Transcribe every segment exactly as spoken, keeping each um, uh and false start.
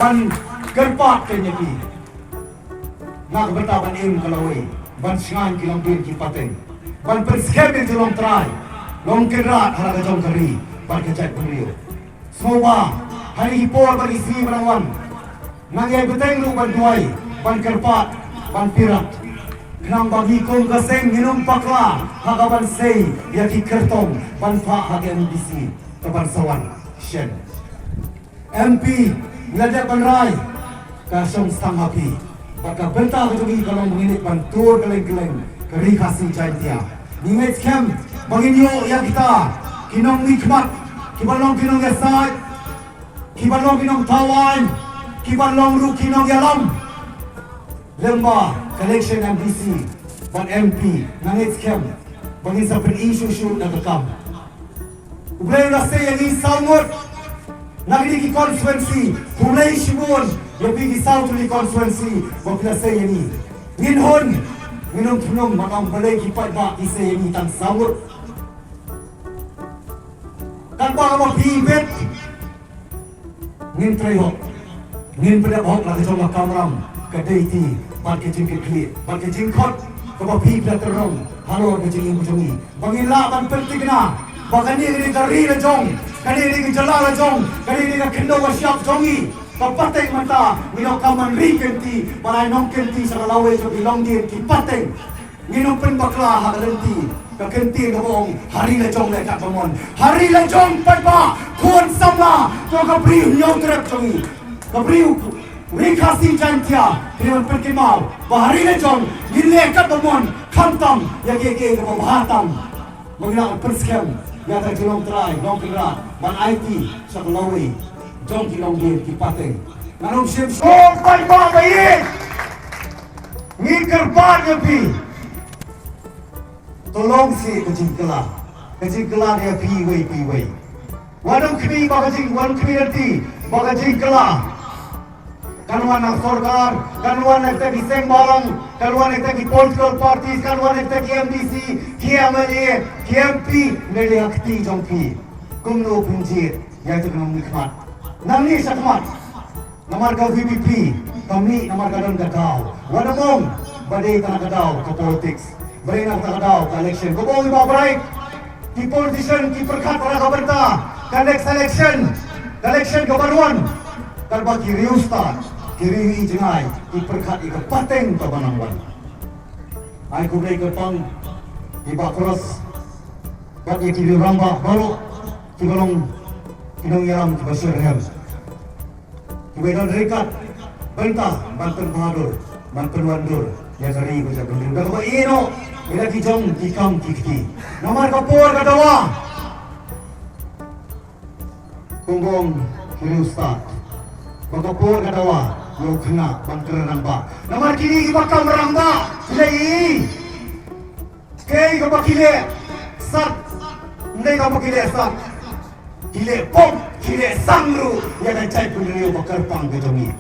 Ban kyrpad kein ïa phi na ka bynta ban im ka lawei, ban shngaiñ ki longdien ki pateng, ban pynskhem ïa ki longtrai longkynrad ha la ka jong ka ri bad ka jaitbynriew. Sngewbha ha kine ki por bad ki sngi ba dang wan, nang ïai bteng ruh ban duwai, ban kyrpad, ban pyrkhat, khnang ba ngi kum ka seng ngin ym bakla ha ka ban sei ïa ki kyrtong ban phah ha ka M D C ka ban sa wan shen. M P, ngi la dep ban rai, ka shong sdang ha phi. Bad ka bynta ka jong ngi ka long ba ngin leit ban tur kylleng kylleng ka Ri Khasi Jaiñtia. Ngi ngeit skhem ba ngin ïoh ïa kita ki nongmihkhmat, ki ban long ki nongïasaid, ki ban long ki nongthaw aiñ, ki ban long ruh ki nongïalam. Lem bad ka election M D C bad M P, nga ngeit skhem ba ngin sa pyni shuh shuh da ka kam. U Blei u la sei ïa ngi saw ngut na kine ki constituency. Khublei shibun ïa phi ki saw tylli ki constituency ba phi la sei ïa ngi. Ngin hun, ngin ym pynlong, ma nang balei ki paidbah ki sei ïa ngi tang saw ngut. Katba kaba phi bit, ngin trei hok, ngin pyndep hok la ka jong ka kamram, ka dei ti bad ka jingkitkhlieh bad ka jingkhot kaba phi phi la tyrong halor ka jingim ka jong ngi, ba ngin lah ban pynthikna ba kane ka dei ka ri la jong, kane ka dei ka jylla la jong, kane ka dei ka khyndew ka shyiap jong ngi. Ka pateng mynta ngi donkam ban ri kynti, ban ai nongkynti sha ka lawei jong ki longdien ki pateng. Ngin ym pynbakla ha ka lynti ka kyntien kaba ong, ha ri la jong leh katba mon. Ha ri la jong, paidbah, khun samla jong ka Bri Hynñiewtrep jong ngi, ka Bri Ri Khasi Jaiñtia, ngi wan pynkynmaw ba ha ri la jong ngin leh katba mon, khamtam ïa kiei kiei kaba bha tam. Ba ngin nang pynskhem ïa ka jinglong trai, long kynrad ban aiti sha ka lawei jong ki longdien ki pateng. Ngan ym shim shuh, paidbah ba ïeit. Ngi kyrpad ïa phi. To long seh ka jingkylla, ka jingkylla ïa phi iwei pa iwei. Wat ym khmih ba ka jing, wat ym khmih lynti ba ka jingkylla kan wan na ka sorkar, kan wan na kita ki seng balang, kan wan na kita ki political parties, kan wan na kita ki M D C, ki M L A, ki M P, ne leh ha kti jong phi. Kumno phin jied ïa ki nongmihkhmat nangne shakhmat? Namar ka V P P ka mih namar ka don ka daw. Wat ym ong ba dei tang ka daw ka politics, ba dei tang ka daw ka election. Kaba ong i Bah Bright, ki politician ki pyrkhat tang ka bynta ka next election, ka election ka ban wan. Katba ki riewstad, ki riew jngai, ki pyrkhat ïa ka pateng ka ban nang wan. Ai khublei kyrpang ïa i Bah Cross bad ïa ki riew rangbah baroh kiba long ki nongïalam kiba shitrhem, kiba don ryngkat bynta ban pynbhadur, ban pynwandur ïa ka ri ka jaitbynriew da kaba ïehnoh ïa la ki jong ki kam ki kti. Namar ka por ka dawa. Kumba ong ki riewstad, ba ka por ka dawa ïa u khynnah ban kren rangbah. Namar kine kiba kam rangbah ki la ïohi. Kaei kaba ki leh sat, ne kaba ki leh sat, ki leh pop, ki leh sang ruh ïa ka jaitbynriew ba kyrpang ka jong ngi.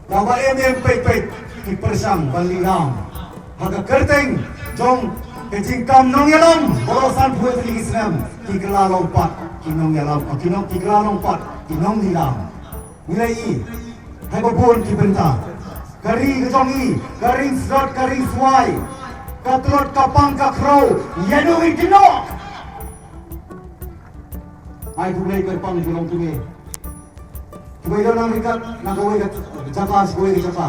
Naba em em peit peit ki pyrshang ban lilam ha ka kyrteng jong ka jingkam nongïalam baroh sanphew tylli ki snem, ki kylla long pat ki nongïalam, ki nong, ki kylla long pat ki nonglilam. Ngi la ïohi ha kaba bun ki bynta, ka ri ka jong ngi ka ring slot, ka ring swai, ka tlot ka pang ka khrew, ïa ngi ki noh. Ai khublei kyrpang ki longkmie kiba ïadon nang ryngkat na kawei ka jaka sha kawei ka jaka,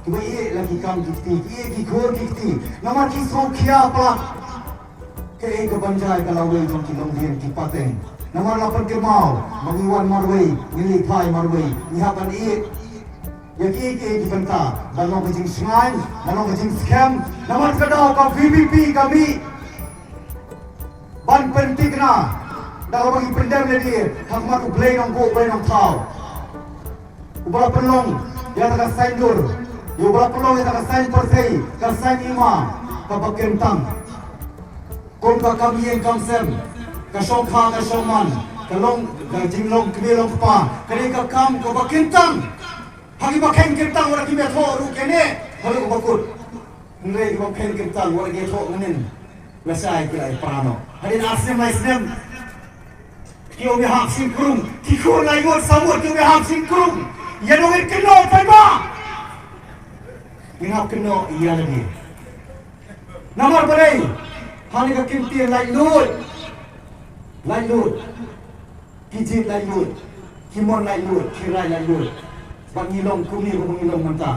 kiba ïeh la ki kam ki kti, ki ïeh ki khun ki kti, namar ki sngewkhia palat kaei ka ban jia ïa ka lawei jong ki longdien ki pateng. Namar la pynkynmaw ba ngi wan marwei, ngi leit phai marwei, ngi hap ban ïeh ïa kiei kiei ki bynta, ban long ka jingshngaiñ, ban long ka jingskhem. Namar ka daw ka V P P ka mih ban pynthikna da kaba ngi pyndem lade ha khmat U Blei Nongbuh Blei Nongthaw, uba la pynlong ïa ka saiñdur, uba la pynlong ïa ka saiñ pyrthei, ka saiñ hima kaba kyntang. Kum ka kam ïing kam sem, ka shongkha ka shongman, ka long, ka jinglong kmie long kpa, ka dei ka kam kaba kyntang. Ha kiba kheiñ kyntang wat la kim ïathoh ruh kine, ha ruh kaba kut. Hynrei kiba kheiñ kyntang wat la kim ïathoh ngin, lashai ki la ïapra noh. Hadien ar snem lai snem, ki ym ïahap shim krung, ki khun lai ngut saw ngut ki ym ïahap shim krung. Ïa dong ngin kynnoh paidbah. Ngin hap kynnoh ïa lade. Namar balei? Ha kane ka kyntien laitluid. Laitluid. Ki jied laitluid. Ki mon laitluid. Ki rai laitluid. Ba ngi long kumne ba ngi long mynta.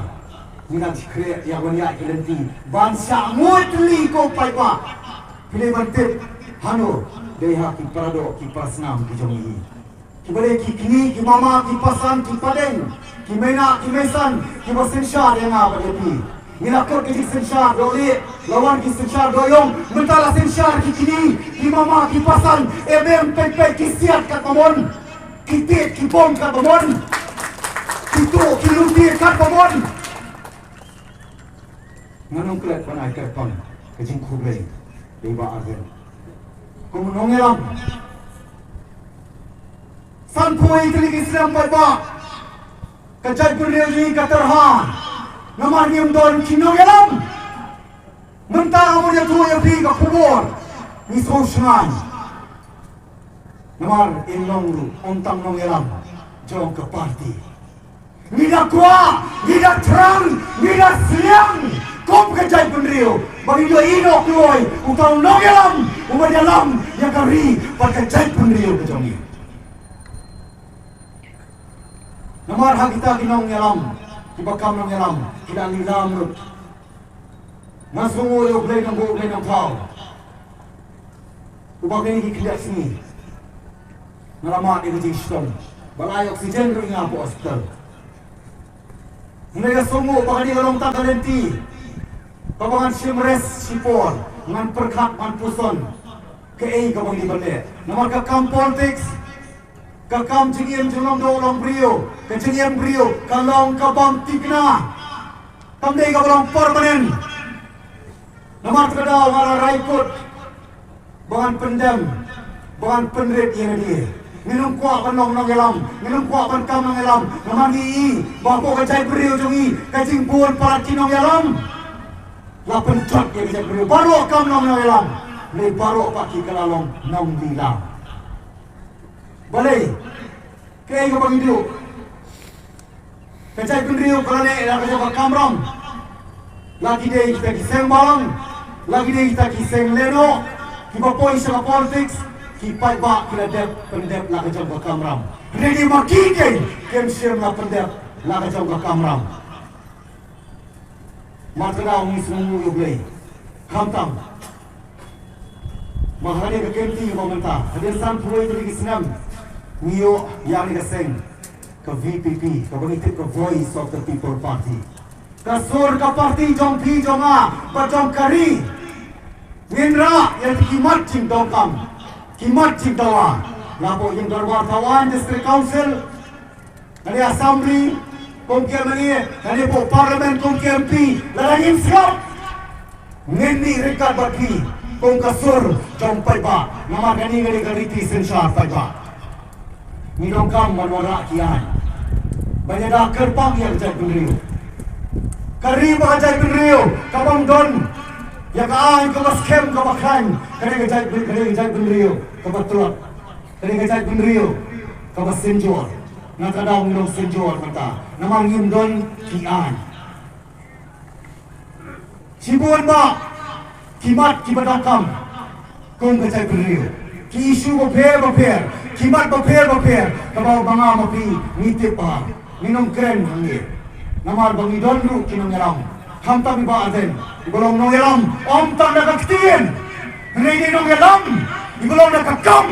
Ngi nang shu khreh ïa wan ïaid ki lynti. Ban shah nguid tylli ko paidbah. Phi dei ban tip hano. Dei ha ki paradoh ki parasnam ki jong ngi. Kiba dei ki kñi, ki mama, ki pasan, ki padeng, ki meina, ki meisan, kiba synshar ïa nga bad ïa phi. Ngi la kut ki jingsynshar dohlieh, la wan ki synshar dohïong, mynta la synshar ki kñi, ki mama, ki pasan, em em peit peit ki siat katba mon, ki tied ki bom katba mon, ki tuh ki lynti katba mon. Ngan ym klet ban ai kyrpang ka jingkhublei ïa i Bah Ardent. Kum u nongïalam. Sanphew tylli ki snem paidbah. Ka jaitbynriew jong ngi ka tyrha. Namar ngim don ki nongïalam. Mynta nga mut ïathuh ïa phi ka khubor. Ngi sngewshngaiñ. Namar in long ruh ym tang nongïalam jong ka party. Ngi da kwah, ngi da thrang, ngi da sliang kum ka jaitbynriew ba ngi ïohi noh kloi uta u nongïalam uba ïalam ïa ka ri bad ka jaitbynriew ka jong ngi. Namar ha kita ki nongïalam kiba kam nongïalam ki la lilam ruh. Nga sngewnguh ïa U Blei Nongbuh U Blei Nongthaw. Uba kine ki khyndiat sngi nga la mad ïa ka jingshitom. Ba la ai oxygen ruh ïa nga hapoh hospital. Nga la sngewnguh ba kane ka long tang ka lynti kaba ngan shim rest shipor, ngan pyrkhat, ngan puson kaei kaba ngi dei ban leh. Namar ka kam politics, ka kam jingim jinglong doh long briew, ka jingim briew ka long ka bym thikna. Kam dei kaba long permanent. Namar kata ka daw nga la rai kut ba ngan pyndem, ba ngan pynrit ïa lade. Ngin ym kwah ban long nongïalam, ngin ym kwah ban kam nongïalam. Namar ngi i ba hapoh ka jaitbynriew jong ngi ka jingbun palat ki nongïalam la pynjot ïa ka jaitbynriew. Baroh kam long nongïalam, hynrei baroh pat ki ka la long nonglilam. Balei? Kaei kaba ngi duh? Ka jaitbynriew ka la leh la ka jong ka kamram. La ki dei kita ki seng balang, la ki dei kita ki seng lehnoh, kiba poi sha ka politics, ki paidbah ki la dep pyndep la ka jong ka kamram. Hynrei ma ki keiñ kim shym la pyndep la ka jong ka kamram. Namar kata ka daw ngi sngewnguh ïa U Blei. Khamtam ba ha kane ka kynti ba mynta hadien sanphew tylli ki snem ngi ïoh ïa kane ka seng ka V P P, kaba ngi tip ka Voice of the People Party. Ka sur ka party jong phi jong nga bad jong ka ri. Ngin rah ïa ki mat jingdonkam, ki mat jingdawa. Napoh ïing dorbar thaw aiñ, District Council, kane assembly kum ki M L A, kane hapoh parliament kum ki M P, lada ngim sngap, ngin mih ryngkat bad ki kum ka sur jong paidbah. Namar kane ka dei ka riti synshar paidbah. Ngi donkam ban wanrah ki aiñ ban ïada kyrpang ïa ka jaitbynriew. Ka ri bad ka jaitbynriew ka bym don ïa ka aiñ kaba skhem kaba khlaiñ, ka dei ka jaitbyn, ka dei ka jaitbynriew kaba tlot. Ka dei ka jaitbynriew kaba synjor. Namar kata ka daw ngi long synjor mynta namar ngim don ki aiñ. Shibun bah ki mat kiba donkam kum ka jaitbynriew. Ki issue bapher bapher, ki mat bapher bapher, kaba ma nga ma phi ngi tip ba ngin ym kren hangne. Namar ba ngi don ruh ki nongïalam. Khamtam i Bah Ardent iba long nongïalam ym tang da ka ktien, hynrei dei nongïalam iba long da ka kam.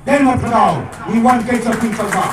Dei namar kata ka daw ngi wan keiñ sha phi paidbah.